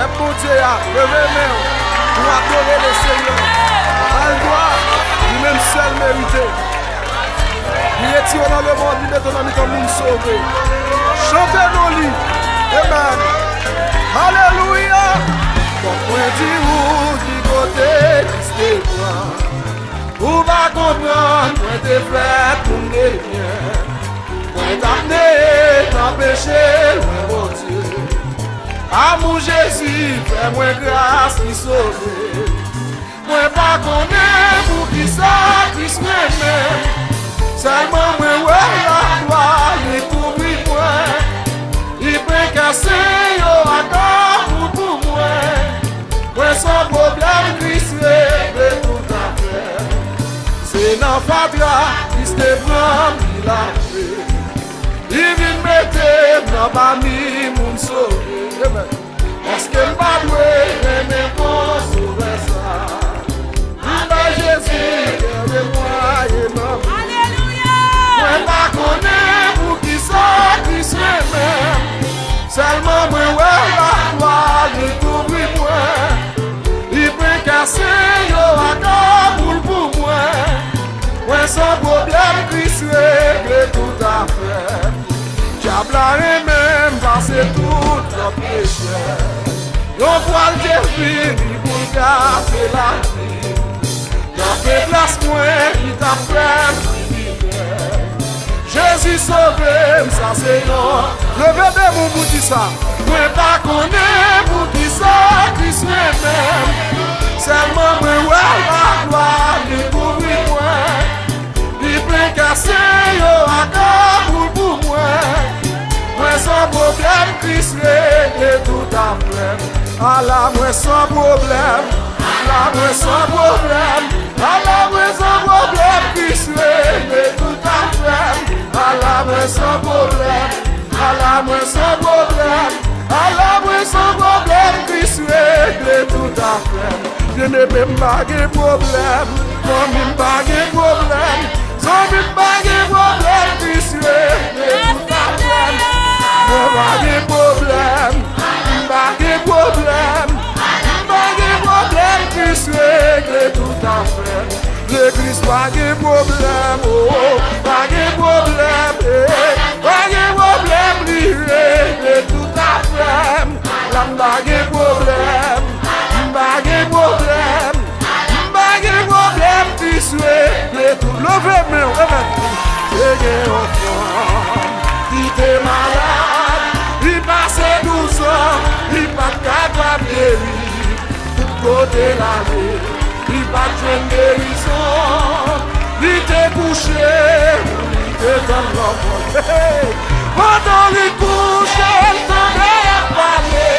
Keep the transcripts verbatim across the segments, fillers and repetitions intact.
Pèp Bondye a, leve men w pou adore Lesenyè. Ba l glwa, li menm sèl merite. Li retire w nan lemonn, li mete w nan mitan moun sove. Chante non li. Amen. Alelouya. Fòk mwen di ou ki kote Kris te pran. Ou pa konprann, mwen te fèt moun de byen. Mwen t ap neye nan peche lwen Bondye. Amou Jezi fè mwen gras li sove. Mwen pa konnen poukisa Kris renmen m. Sèlman mwen wè laglwa li kouvri mwen. Li pran kè sen yo ak amoul pou mwen. Mwen san pwoblèm, Kris regle tout afè. Se nan fatra Kris te pran m, li lave. Li vin mete m nan pami moun sove. Amen. Èske m pa dwe renmen bon Sovè sa? Li bay Jezi kè de mwaye nan m. Alelouya! Mwen pa konnen poukisa Kris renmen m. Sèlman mwen wè laglwa li kouvri mwen. Li pran kè sen yo ak amoul pou mwen. Mwen san pwoblèm, Kris regle tout afè. Dyab la renmen m pase tout lòt pechè. Yon fwa l te vini pou l gate lavi m. Nan feblès mwen, li t ap fè m kriminèl. Jezi sove m, sa se yon. Leve de men w pou di sa. Mwen pa konnen poukisa Kris renmen m. Sèlman mwen wè laglwa li kouvri mwen. Li plen kè sen yo ak amoul pou mwen. Mwen san pwoblèm, Kris regle tout afè m. Ala mwen san pwoblèm. Ala mwen san pwoblèm. Ala mwen san pwoblèm, Kris regle tout afè m. Ala mwen san pwoblèm. Ala mwen san pwoblèm. Ala mwen san pwoblèm, Kris regle tout afè m. Byeneme, m pa gen pwoblèm. Fanmi m pa gen pwoblèm. Zanmi m pa gen pwoblèm, Kris regle tout afè m. Mwen pa gen pwoblèm. M pa gen pwoblèm. M pa gen pwoblèm, Kris regle tout afè m. Legliz pa gen pwoblèm, oh, pa gen pwoblèm, eh, pa gen pwoblèm, li regle tout afè m. La m pa gen pwoblèm, m pa gen pwoblèm, m pa gen pwoblèm, Kris regle tout. Leve men w, amen. Te gen yon fanm ki te malad, li pase douz an, li pa t kapab geri. Tout kote l ale, li pa t jwenn gerizon. Li te kouche, li te tann lanmò. Hey! Pandan li kouche, l tande y ap pale.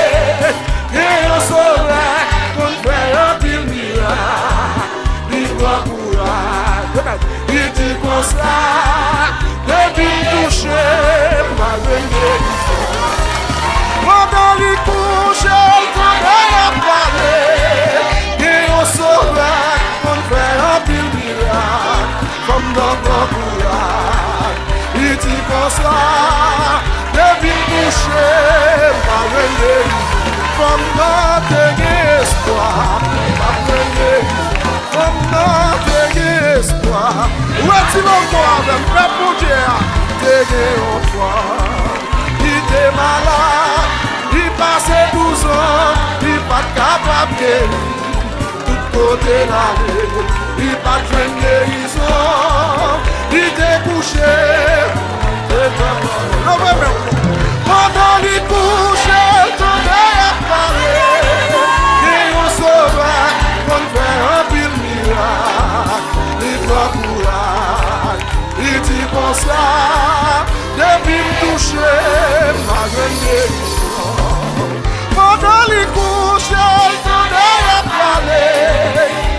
Gen yon Sovè k konn fè anpil mirak. Li pran kouraj. Li di konsa, depi m touche, m pa jwenn gerizon. Pandan li kouche, l tande y ap pale. Gen yon Sovè k konn fè anpil mirak. Fanm nan pran kouraj. Li di konsa, depi m touche, m pa jwenn gerizon. Fanm nan te gen espwa, m pa jwenn gerizon. Fanm nan te gen espwa. Ou wè ti logo avè m, pèp Bondye a. Te gen yon fanm ki te malad, li pase douz an, li pa t kapab geri. Tout kote l ale, li pa t jwenn gerizon. Li te kouche, li te tann lanmò. Leve men w. Pandan li kouche, l tande y ap pale. Gen yon Sovè k konn fè anpil mirak. Li pran kouraj. Li di konsa, depi m touche, m pa jwenn gerizon. Pandan li kouche, l tande y ap pale.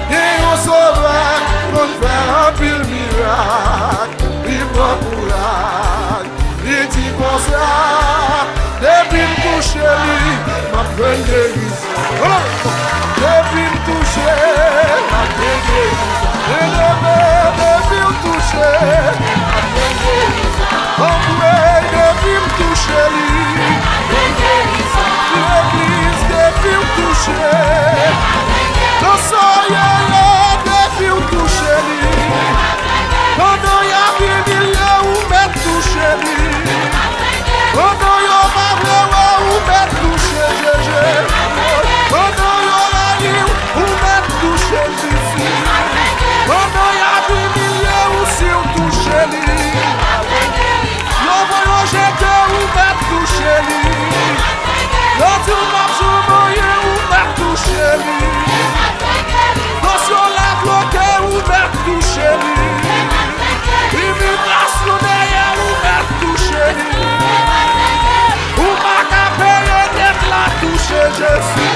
Gen yon Sovè k konn fè anpil mirak. Li pran kouraj. Li di konsa, Nan sa w ye yo, depi w touche li. Pandan y ap imilye w, ou mèt touche li. Pandan yo pa vle wè w, ou mèt touche Jezi. Pandan yo rayi w, ou mèt touche Jezi. Pandan y ap imilye w, si w touche li. Yo voye w jete, ou mèt touche li. Yo di w p ap janm anyen, ou mèt touche li. Tansyon la bloke, ou mèt touche li. Imigrasyon dèyè, ou mèt touche li. Ou pa ka peye dèt la, touche Jezi.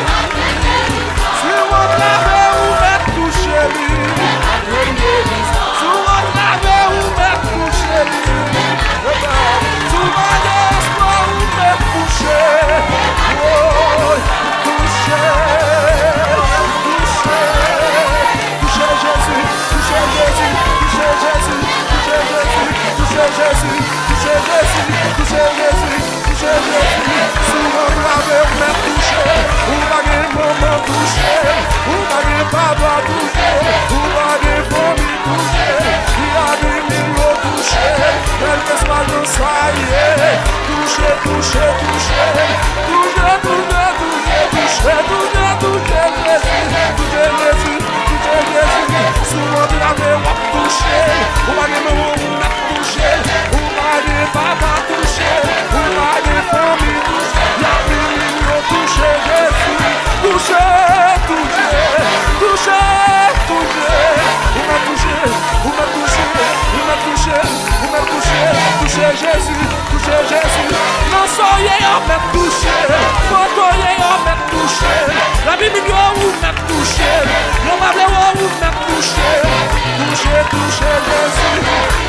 Si w antrave, ou mèt touche li. Si w antrave, ou mèt touche li. Si w pa gen espwa, ou mèt touche. Woy, touche, touche, touche Jezi, touche Jezi, touche Jezi, touche Jezi, touche Jezi, touche Jezi, touche Jezi, touche Jezi. Si w antrave, ou mèt touche. Ou pa gen manman, touche. Ou pa gen papa, touche. Ou pa gen fanmi, touche. Li abime yo, touche. Kèlkeswa jan sa ye. Touche, touche, touche. Touche, touche, touche. Touche, touche, touche Jezi. Touche Jezi, touche Jezi. Si w antrave, w ap touche. Ou pa gen manman, ou mèt touche. Ou pa gen papa, touche. Ou pa gen fanmi, touche. Y ap vini yo touche Jezi. Touche, touche, touche, touche. Ou mèt touche, ou mèt touche, ou mèt touche, ou mèt touche. Touche Jezi, touche Jezi. Nan sa w ye yo mèt touche. Kote w ye yo mèt touche. Lavi m yo ou mèt touche. Yo pa vle wè w, ou mèt touche. Touche, touche Jezi.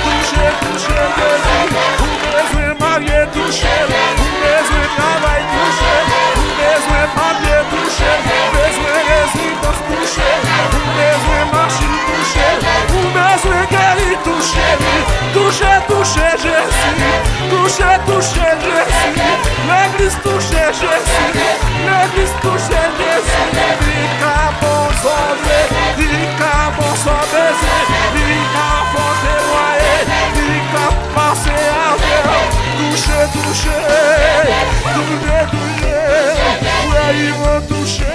Touche, touche Jezi. Ou bezwen marye, touche. Ou bezwen travay, touche. Ou bezwen papye, touche. Ou bezwen rezidans, touche. Ou bezwen machin, touche. Ou bezwen geri, touche li. Touche, touche Jezi. Touche, touche Jezi. Legliz touche Jezi. Legliz touche Jezi. Li ka ba w sa w vle. Li ka ba w sa w bezwen. Li ka fè w temwaye. Li ka pase avè w. Touche, touche. Touche, touche. Frè Ivan touche.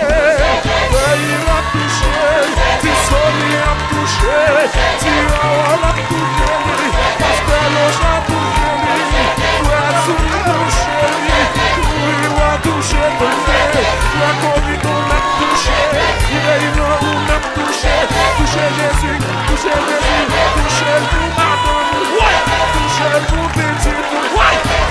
Frè Ivan touche. Ti Sony ap touche. Ti Harold ap touche li. Pastè Locha touche li. Frè Sony touche li. Wi, w a touche tande. Frè Koviton ap touche. Frè Ivan ou mèt touche. Touche Jezi. Touche Jezi. Touche l pou madanm ou. Touche l pou pitit ou.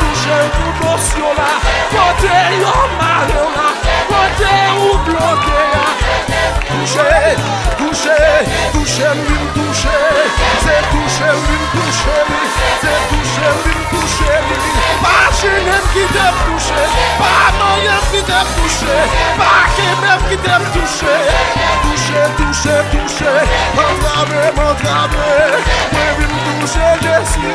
Touche l pou dosye w la. Kote yo mare w la. Kote ou bloke a. Touche, touche, touche m vin touche. Se touche m vin touche li. Se touche m vin touche li. Pa chire m kite m touche. Pa manyen m kite m touche. Pa kenbe m kite m touche. Touche, touche, touche. Antrave m, antrave. Mwen vin touche Jezi.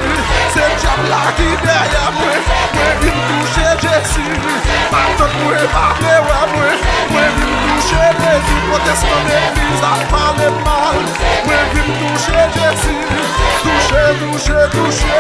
Se dyab la ki dèyè mwen. Mwen vin touche Jezi. Matant mwen pa vle wè mwen. Mwen vin touche Jezi. Pwotestan legliz ap pale m mal. Mwen vin touche Jezi. Touche, touche, touche.